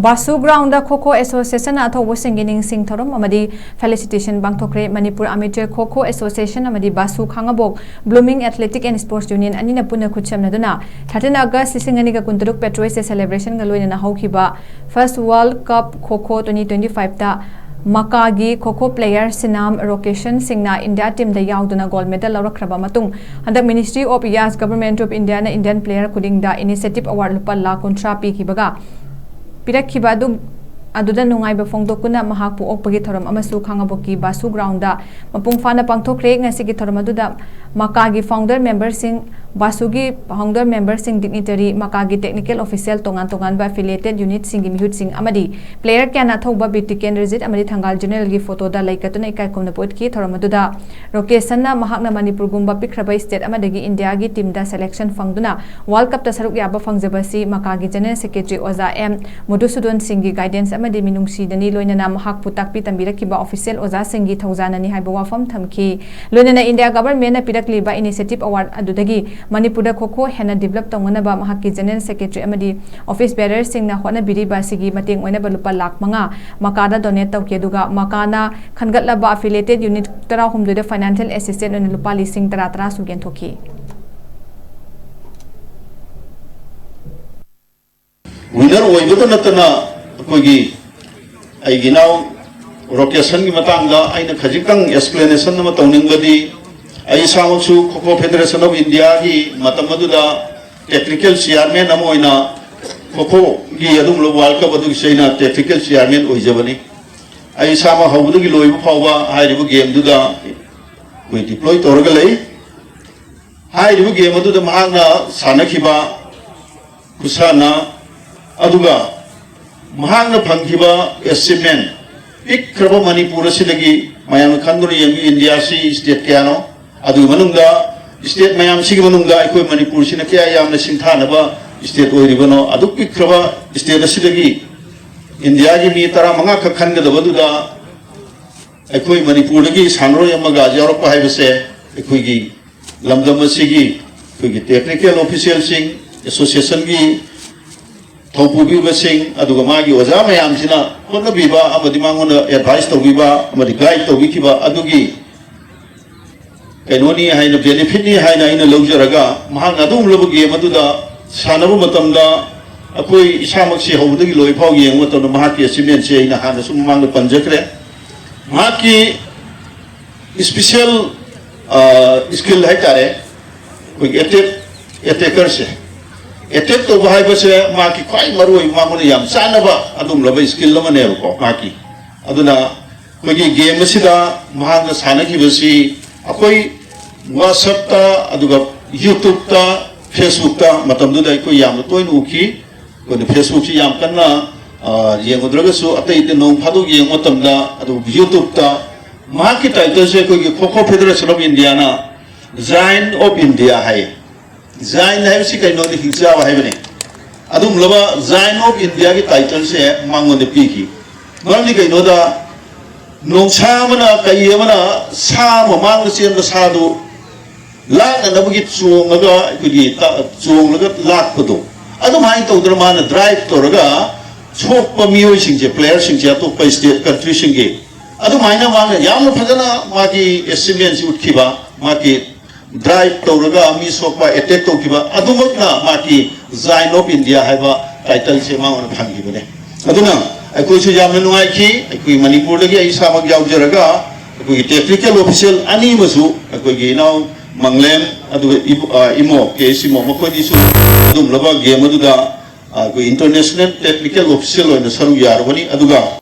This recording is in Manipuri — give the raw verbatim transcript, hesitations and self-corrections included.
ꯕꯥꯁꯨ ꯒ꯭ꯔꯥꯎꯟꯗ ꯈꯣ ꯈꯣ ꯑꯦꯁꯣꯁꯤꯌꯦꯁꯟꯅ ꯑꯊꯧꯕꯁꯤꯡꯒꯤ ꯅꯤꯡꯁꯤꯡ ꯊꯧꯔꯝ ꯑꯃꯗꯤ ꯐꯦꯂꯤꯁꯤꯇꯦꯁꯟ ꯄꯥꯡꯊꯣꯛꯈ꯭ꯔꯦ꯫ ꯃꯅꯤꯄꯨꯔ ꯑꯃꯦꯆꯔ ꯈꯣ ꯈꯣ ꯑꯦꯁꯣꯁꯤꯌꯦꯁꯟ ꯑꯃꯗꯤ ꯕꯥꯁꯨ ꯈꯥꯉꯕꯣꯛ blooming athletic and sports union ꯑꯅꯤꯅ ꯄꯨꯟꯅ ꯈꯨꯠꯁꯝꯅꯗꯨꯅ thirteen August ꯂꯤꯁꯤꯡ ꯑꯅꯤꯒ ꯀꯨꯟꯇꯔꯨꯛ Patriots Day celebration ꯒ ꯂꯣꯏꯅꯅ ꯍꯧꯈꯤꯕ First World Cup ꯈꯣ ꯈꯣ twenty twenty five ꯇ ꯃꯀꯥꯒꯤ ꯈꯣ ꯈꯣ player ꯁꯤꯅꯥꯝ ꯔꯣꯀꯦꯁꯟ ꯁꯤꯡꯅ ꯏꯟꯗꯤꯌꯥ ꯇꯤꯝꯗ ꯌꯥꯎꯗꯨꯅ ꯒꯣꯜ ꯃꯦꯗꯜ ꯂꯧꯔꯛꯈ꯭ꯔꯕ ꯃꯇꯨꯡ, ꯍꯟꯗꯛ Ministry of Yas, Government of India ꯅ Indian player ꯈꯨꯗꯤꯡꯗ initiative award ꯂꯨꯄꯥ ꯂꯥꯈ ꯀꯨꯟꯊ꯭ꯔꯥ ꯄꯤꯈꯤꯕꯒ, ꯄꯤꯔꯛꯈꯤꯕ ꯑꯗꯨ, ꯑꯗꯨꯗ ꯅꯨꯡꯉꯥꯏꯕ ꯐꯣꯡꯗꯣꯛꯇꯨꯅ ꯃꯍꯥꯛꯄꯨ ꯑꯣꯛꯄꯒꯤ ꯊꯧꯔꯝ ꯑꯃꯁꯨ ꯈꯥꯉꯕꯣꯛꯀꯤ ꯕꯥꯁꯨ ꯒ꯭ꯔꯥꯎꯟꯗ ꯃꯄꯨꯡ ꯐꯥꯅ ꯄꯥꯡꯊꯣꯛꯈ꯭ꯔꯦ꯫ ꯉꯁꯤꯒꯤ ꯊꯧꯔꯝ ꯑꯗꯨꯗ ꯃꯀꯥꯒꯤ ꯐꯥꯎꯟꯗꯔ ꯃꯦꯝꯕꯔꯁꯤꯡ, ꯕꯥꯁꯨꯒꯤ ꯐꯥꯎꯟꯗꯔ ꯃꯦꯝꯕꯔꯁꯤꯡ, ꯗꯤꯒꯅꯤꯇꯔꯤ, ꯃꯀꯥꯒꯤ ꯇꯦꯛꯅꯤꯀꯦꯜ ꯑꯣꯐꯤꯁꯤꯌꯦꯜ, ꯇꯣꯉꯥꯟ ꯇꯣꯉꯥꯟꯕ ꯑꯦꯐꯤꯂꯤꯌꯦꯇꯦꯗ ꯌꯨꯅꯤꯠꯁꯤꯡꯒꯤ ꯃꯤꯍꯨꯠꯁꯤꯡ ꯑꯃꯗꯤ ꯄ꯭ꯂꯦꯌꯔ ꯀꯌꯥꯅ ꯑꯊꯧꯕ ꯕꯤꯔ ꯇꯤꯀꯦꯟꯗ꯭ꯔꯖꯤꯠ ꯑꯃꯗꯤ ꯊꯪꯒꯥꯜ ꯖꯦꯅꯔꯦꯜꯒꯤ ꯐꯣꯇꯣꯗ ꯂꯩ ꯀꯠꯇꯨꯅ ꯏꯀꯥꯏ ꯈꯨꯝꯅꯕ ꯎꯠꯈꯤ꯫ ꯊꯧꯔꯝ ꯑꯗꯨꯗ ꯔꯣꯀꯦꯁꯟꯅ ꯃꯍꯥꯛꯅ ꯃꯅꯤꯄꯨꯔꯒꯨꯝꯕ ꯄꯤꯛꯈ꯭ꯔꯕ ꯁ꯭ꯇꯦꯠ ꯑꯃꯗꯒꯤ ꯏꯟꯗꯤꯌꯥꯒꯤ ꯇꯤꯝꯗ ꯁꯦꯂꯦꯛꯁꯟ ꯐꯪꯗꯨꯅ ꯋꯥꯔꯜꯗ ꯀꯞꯇ ꯁꯔꯨꯛ ꯌꯥꯕ ꯐꯪꯖꯕ ꯑꯁꯤ ꯃꯀꯥꯒꯤ ꯖꯦꯅꯔꯦꯜ ꯁꯦꯀ꯭ꯔꯦꯇꯔꯤ ꯑꯣꯖꯥ ꯑꯦꯝ ꯃꯙꯨꯁꯨꯗꯟ ꯁꯤꯡꯒꯤ ꯒꯥꯏꯗꯦꯟꯁ ꯑꯃꯗꯤ ꯃꯤꯅꯨꯡꯁꯤꯗꯅꯤ, ꯂꯣꯏꯅꯅ ꯃꯍꯥꯛꯄꯨ ꯇꯥꯛꯄꯤ ꯇꯝꯕꯤꯔꯛꯈꯤꯕ ꯑꯣꯐꯤꯁꯤꯌꯦꯜ ꯑꯣꯖꯥꯁꯤꯡꯒꯤ ꯊꯧꯖꯥꯟꯅꯅꯤ ꯍꯥꯏꯕ ꯋꯥꯐꯝ ꯊꯝꯈꯤ꯫ ꯂꯣꯏꯅꯅ ꯏꯟꯗꯤꯌꯥ ꯒꯚꯔꯟꯃꯦꯟꯠꯅ ꯄꯤꯔꯛꯂꯤꯕ ꯏꯅꯤꯁꯤꯌꯦꯇꯤꯚ ꯑꯦꯋꯥꯔꯗ ꯑꯗꯨꯗꯒꯤ ꯃꯅꯤꯄꯨꯔꯗ ꯈꯣ ꯈꯣ ꯍꯦꯟꯅ ꯗꯤꯕꯂꯞ ꯇꯧꯅꯅꯕ ꯃꯍꯥꯛꯀꯤ ꯖꯦꯅꯔꯦꯜ ꯁꯦꯀ꯭ꯔꯦꯇꯔꯤ ꯑꯃꯗꯤ ꯑꯣꯐꯤꯁ ꯕꯦꯔꯔꯁꯤꯡꯅ ꯍꯣꯠꯅꯕꯤꯔꯤꯕ ꯑꯁꯤꯒꯤ ꯃꯇꯦꯡ ꯑꯣꯏꯅꯕ ꯂꯨꯄꯥ ꯂꯥꯈ ꯃꯉꯥ ꯃꯀꯥꯗ ꯗꯣꯅꯦꯠ ꯇꯧꯈꯤ꯫ ꯑꯗꯨꯒ ꯃꯀꯥꯅ ꯈꯟꯒꯠꯂꯕ ꯑꯦꯐꯤꯂꯤꯌꯦꯇꯦꯗ ꯌꯨꯅꯤꯠ ꯇꯔꯥꯍꯨꯝꯗꯣꯏꯗ ꯐꯥꯏꯅꯥꯟꯁꯤꯌꯦꯜ ꯑꯦꯁꯤꯁꯇꯦꯟꯁ ꯑꯣꯏꯅ ꯂꯨꯄꯥ ꯂꯤꯁꯤꯡ ꯇꯔꯥ ꯇꯔꯥꯁꯨ ꯌꯦꯟꯊꯣꯛꯈꯤ꯫ ꯋꯤꯅꯔ ꯑꯣꯏꯕꯇ ꯅꯠꯇꯅ ꯑꯩꯈꯣꯏꯒꯤ ꯑꯩꯒꯤ ꯏꯅꯥꯎ ꯔꯣꯀꯦꯁꯟꯒꯤ ꯃꯇꯥꯡꯗ ꯑꯩꯅ ꯈꯖꯤꯛꯇꯪ ꯑꯦꯛꯁꯄ꯭ꯂꯦꯅꯦꯁꯟ ꯑꯃ ꯇꯧꯅꯤꯡꯕꯗꯤ, ꯑꯩ ꯏꯁꯥꯃꯛꯁꯨ ꯈꯣ ꯈꯣ ꯐꯦꯗꯔꯦꯁꯟ ꯑꯣꯐ ꯏꯟꯗꯤꯌꯥꯒꯤ ꯃꯇꯝ ꯑꯗꯨꯗ ꯇꯦꯛꯅꯤꯀꯦꯜ ꯆꯤꯌꯥꯔꯃꯦꯟ ꯑꯃ ꯑꯣꯏꯅ ꯈꯣ ꯈꯣꯒꯤ ꯑꯗꯨꯒꯨꯝꯂꯕ ꯋꯥꯔꯜ ꯀꯞ ꯑꯗꯨꯒꯤꯁꯨ ꯑꯩꯅ ꯇꯦꯛꯅꯤꯀꯦꯜ ꯆꯤꯌꯥꯔꯃꯦꯟ ꯑꯣꯏꯖꯕꯅꯤ꯫ ꯑꯩ ꯏꯁꯥꯃꯛ ꯍꯧꯕꯗꯒꯤ ꯂꯣꯏꯕ ꯐꯥꯎꯕ ꯍꯥꯏꯔꯤꯕ ꯒꯦꯝꯗꯨꯗ ꯑꯩꯈꯣꯏ ꯗꯤꯄ꯭ꯂꯣꯏ ꯇꯧꯔꯒ ꯂꯩ꯫ ꯍꯥꯏꯔꯤꯕ ꯒꯦꯝ ꯑꯗꯨꯗ ꯃꯍꯥꯛꯅ ꯁꯥꯟꯅꯈꯤꯕ ꯈꯨꯁꯥꯟꯅ ꯑꯗꯨꯒ ꯃꯍꯥꯛꯅ ꯐꯪꯈꯤꯕ ꯑꯦꯆꯤꯞꯃꯦꯟ, ꯄꯤꯛꯈ꯭ꯔꯕ ꯃꯅꯤꯄꯨꯔ ꯑꯁꯤꯗꯒꯤ ꯃꯌꯥꯝꯅ ꯈꯟꯗꯨꯅ ꯌꯦꯡꯕꯤ, ꯏꯟꯗꯤꯌꯥꯁꯤ ꯁ꯭ꯇꯦꯠ ꯀꯌꯥꯅꯣ, ꯑꯗꯨꯒꯤ ꯃꯅꯨꯡꯗ ꯁ꯭ꯇꯦꯠ ꯃꯌꯥꯝꯁꯤꯒꯤ ꯃꯅꯨꯡꯗ ꯑꯩꯈꯣꯏ ꯃꯅꯤꯄꯨꯔꯁꯤꯅ ꯀꯌꯥ ꯌꯥꯝꯅ ꯁꯤꯡꯊꯥꯅꯕ ꯁ꯭ꯇꯦꯠ ꯑꯣꯏꯔꯤꯕꯅꯣ? ꯑꯗꯨꯛ ꯄꯤꯛꯈ꯭ꯔꯕ ꯁ꯭ꯇꯦꯠ ꯑꯁꯤꯗꯒꯤ ꯏꯟꯗꯤꯌꯥꯒꯤ ꯃꯤ ꯇꯔꯥꯃꯉꯥ ꯈꯛ ꯈꯟꯒꯗꯕꯗꯨꯗ ꯑꯩꯈꯣꯏ ꯃꯅꯤꯄꯨꯔꯗꯒꯤ ꯁꯥꯟꯅꯔꯣꯏ ꯑꯃꯒ ꯌꯥꯎꯔꯛꯄ ꯍꯥꯏꯕꯁꯦ ꯑꯩꯈꯣꯏꯒꯤ ꯂꯝꯗꯝ ꯑꯁꯤꯒꯤ ꯑꯩꯈꯣꯏꯒꯤ ꯇꯦꯛꯅꯤꯀꯦꯜ ꯑꯣꯐꯤꯁꯤꯌꯦꯜꯁꯤꯡ, ꯑꯦꯁꯣꯁꯤꯌꯦꯁꯟꯒꯤ ꯊꯧꯄꯨꯕꯤꯕꯁꯤꯡ, ꯑꯗꯨꯒ ꯃꯥꯒꯤ ꯑꯣꯖꯥ ꯃꯌꯥꯝꯁꯤꯅ ꯍꯣꯠꯅꯕꯤꯕ ꯑꯃꯗꯤ ꯃꯉꯣꯟꯗ ꯑꯦꯗꯚꯥꯏꯁ ꯇꯧꯕꯤꯕ ꯑꯃꯗꯤ ꯒꯥꯏꯗ ꯇꯧꯕꯤꯈꯤꯕ ꯑꯗꯨꯒꯤ ꯀꯩꯅꯣꯅꯤ ꯍꯥꯏꯅ, ꯕꯦꯅꯤꯐꯤꯠꯅꯤ ꯍꯥꯏꯅ ꯑꯩꯅ ꯂꯧꯖꯔꯒ, ꯃꯍꯥꯛꯅ ꯑꯗꯨꯒꯨꯝꯂꯕ ꯒꯦꯝ ꯑꯗꯨꯗ ꯁꯥꯟꯅꯕ ꯃꯇꯝꯗ ꯑꯩꯈꯣꯏ ꯏꯁꯥꯃꯛꯁꯤ ꯍꯧꯕꯗꯒꯤ ꯂꯣꯏ ꯐꯥꯎ ꯌꯦꯡꯕ ꯃꯇꯝꯗ ꯃꯍꯥꯛꯀꯤ ꯑꯦꯆꯤꯞꯃꯦꯟꯁꯦ ꯑꯩꯅ ꯍꯥꯟꯅꯁꯨ ꯃꯃꯥꯡꯗ ꯄꯟꯖꯈ꯭ꯔꯦ꯫ ꯃꯍꯥꯛꯀꯤ ꯏꯁꯄꯤꯁꯦꯜ ꯁ꯭ꯀꯤꯜ ꯍꯥꯏꯇꯥꯔꯦ, ꯑꯩꯈꯣꯏꯒꯤ ꯑꯦꯇꯦꯛ ꯑꯦꯇꯦꯀꯔꯁꯦ, ꯑꯦꯇꯦꯛ ꯇꯧꯕ ꯍꯥꯏꯕꯁꯦ ꯃꯍꯥꯛꯀꯤ ꯈ꯭ꯋꯥꯏ ꯃꯔꯨꯑꯣꯏꯕ, ꯃꯉꯣꯟꯗ ꯌꯥꯝ ꯆꯥꯟꯅꯕ ꯑꯗꯨꯒꯨꯝꯂꯕ ꯁ꯭ꯀꯤꯜ ꯑꯃꯅꯦꯕꯀꯣ ꯃꯍꯥꯛꯀꯤ꯫ ꯑꯗꯨꯅ ꯑꯩꯈꯣꯏꯒꯤ ꯒꯦꯝ ꯑꯁꯤꯗ ꯃꯍꯥꯛꯅ ꯁꯥꯟꯅꯈꯤꯕꯁꯤ ꯑꯩꯈꯣꯏ WhatsApp-ꯇ, ꯑꯗꯨꯒ YouTube-ꯇ, Facebook-ꯇ ꯃꯇꯝꯗꯨꯗ ꯑꯩꯈꯣꯏ ꯌꯥꯝꯅ ꯇꯣꯏꯅ ꯎꯈꯤ꯫ ꯑꯩꯈꯣꯏꯅ Facebook-ꯁꯤ ꯌꯥꯝ ꯀꯟꯅ, ꯑ, ꯌꯦꯡꯉꯨꯗ꯭ꯔꯒꯁꯨ, ꯑꯇꯩ ꯑꯇꯩ ꯅꯣꯡ ꯐꯥꯗꯣꯛ ꯌꯦꯡꯕ ꯃꯇꯝꯗ, ꯑꯗꯨꯒ YouTube-ꯇ ꯃꯍꯥꯛꯀꯤ ꯇꯥꯏꯇꯜꯁꯦ ꯑꯩꯈꯣꯏꯒꯤ Kho Kho Federation of India-ꯅ Giant of India ꯍꯥꯏ꯫ ꯖꯥꯏꯟ ꯍꯥꯏꯕꯁꯤ ꯀꯩꯅꯣꯗꯤ ꯍꯤꯡꯆꯥꯕ ꯍꯥꯏꯕꯅꯤ꯫ ꯑꯗꯨꯒꯨꯝꯂꯕ Giant of India-ꯒꯤ ꯇꯥꯏꯇꯜꯁꯦ ꯃꯉꯣꯟꯗ ꯄꯤꯈꯤ꯫ ꯃꯔꯝꯗꯤ ꯀꯩꯅꯣꯗ, ꯅꯣꯡꯁꯥ ꯑꯃꯅ, ꯀꯩ ꯑꯃꯅ ꯁꯥ ꯃꯃꯥꯡꯗ ꯆꯦꯟꯕ ꯁꯥꯗꯨ ꯂꯥꯛꯅꯅꯕꯒꯤ ꯆꯣꯡꯉꯒ, ꯑꯩꯈꯣꯏꯒꯤ ꯇ-, ꯆꯣꯡꯂꯒ ꯂꯥꯛꯄꯗꯣ, ꯑꯗꯨꯃꯥꯏꯅ ꯇꯧꯗꯅ ꯃꯥꯅ ꯗ꯭ꯔꯥꯏꯚ ꯇꯧꯔꯒ ꯁꯣꯛꯄ ꯃꯤꯑꯣꯏꯁꯤꯡꯁꯦ, ꯄ꯭ꯂꯦꯌꯔꯁꯤꯡꯁꯦ, ꯑꯇꯣꯞꯄ ꯁ꯭ꯇꯦꯠ ꯀꯟꯇ꯭ꯔꯤꯁꯤꯡꯒꯤ, ꯑꯗꯨꯃꯥꯏꯅ ꯃꯥꯅ ꯌꯥꯝꯅ ꯐꯖꯅ ꯃꯥꯒꯤ ꯑꯦꯆꯤꯞꯃꯦꯟꯁꯤ ꯎꯠꯈꯤꯕ, ꯃꯥꯒꯤ ꯗ꯭ꯔꯥꯏꯚ ꯇꯧꯔꯒ ꯃꯤ ꯁꯣꯛꯄ, ꯑꯦꯇꯦꯛ ꯇꯧꯈꯤꯕ, ꯑꯗꯨꯃꯛꯅ ꯃꯥꯒꯤ Giant of India ꯍꯥꯏꯕ ꯇꯥꯏꯇꯜꯁꯦ ꯃꯉꯣꯟꯗ ꯐꯪꯈꯤꯕꯅꯦ꯫ ꯑꯗꯨꯅ ꯑꯩꯈꯣꯏꯁꯨ ꯌꯥꯝꯅ ꯅꯨꯡꯉꯥꯏꯈꯤ꯫ ꯑꯩꯈꯣꯏ ꯃꯅꯤꯄꯨꯔꯗꯒꯤ ꯑꯩ ꯏꯁꯥꯃꯛ ꯌꯥꯎꯖꯔꯒ, ꯑꯩꯈꯣꯏꯒꯤ ꯇꯦꯛꯅꯤꯀꯦꯜ ꯑꯣꯐꯤꯁꯤꯌꯦꯜ ꯑꯅꯤ ꯑꯃꯁꯨ, ꯑꯩꯈꯣꯏꯒꯤ ꯏꯅꯥꯎ ꯃꯪꯂꯦꯝ, ꯑꯗꯨꯒ ꯏꯕꯨ-, ꯑ, ꯏꯃꯣ, ꯀꯦ ꯑꯦꯁ ꯏꯃꯣ, ꯃꯈꯣꯏꯅꯤꯁꯨ ꯑꯗꯨꯒꯨꯝꯂꯕ ꯒꯦꯝ ꯑꯗꯨꯗ, ꯑ, ꯑꯩꯈꯣꯏ ꯏꯟꯇꯔꯅꯦꯁꯅꯦꯜ ꯇꯦꯛꯅꯤꯀꯦꯜ ꯑꯣꯐꯤꯁꯤꯌꯦꯜ ꯑꯣꯏꯅ ꯁꯔꯨꯛ ꯌꯥꯔꯨꯕꯅꯤ꯫ ꯑꯗꯨꯒ